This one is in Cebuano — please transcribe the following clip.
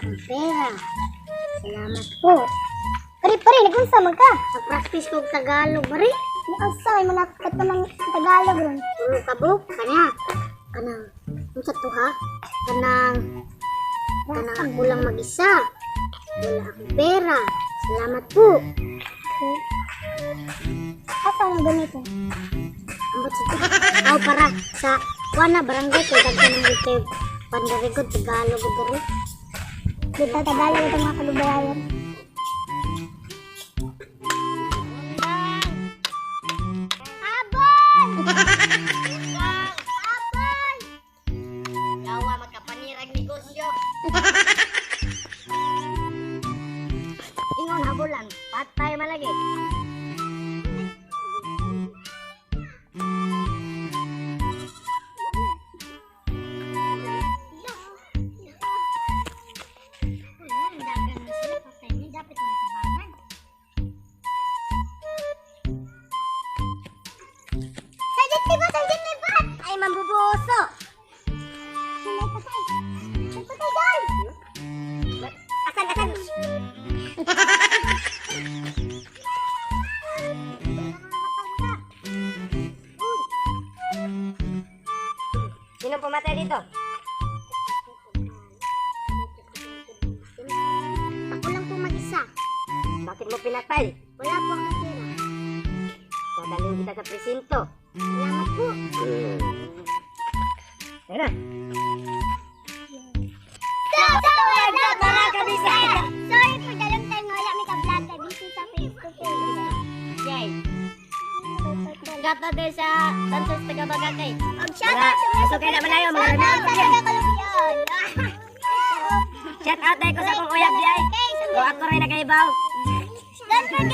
Akong pera. Salamat po. Pare, pare, nagunsa man ka? Nag-practice ko og Tagalog, bari. Asa ay mga katamang Tagalog ron. Tulo ka buok kana. Kanang unsa to ha? Kanang kanang ako lang mag-isa. Wala akong pera. Salamat po. Okay. Asa ang ganito? Ambot sa aw para sa kuana barangay kay daghan man kay pandarigod Tagalog ug diri. Di pa Tagalog itong mga kalubayan. Habol! Habol! Yawa magkapanirag negosyo. Ingon habulan, patay malagi. Sergeant Libat! Sergeant Libat! Ay, mambubuso! May patay. May patay dyan! Asan, asan? Sino pumatay dito? Ako lang po mag-isa. Bakit mo pinatay? Wala po akong pera. Dadalhin kita sa presinto. Salamat po. Tara. Tara kabisaya! Sorry for the long time wala mi ka-vlog kay busy sa Facebook page. Yay. Shout out din sa Santos Tagabagakay. Og shout out sa mga Pasok na malayo, mga Shout out sa rami. taga Kalubian. Shout out dahil ko sa akong uyab di ay. O ako rin nagaibaw. Don't forget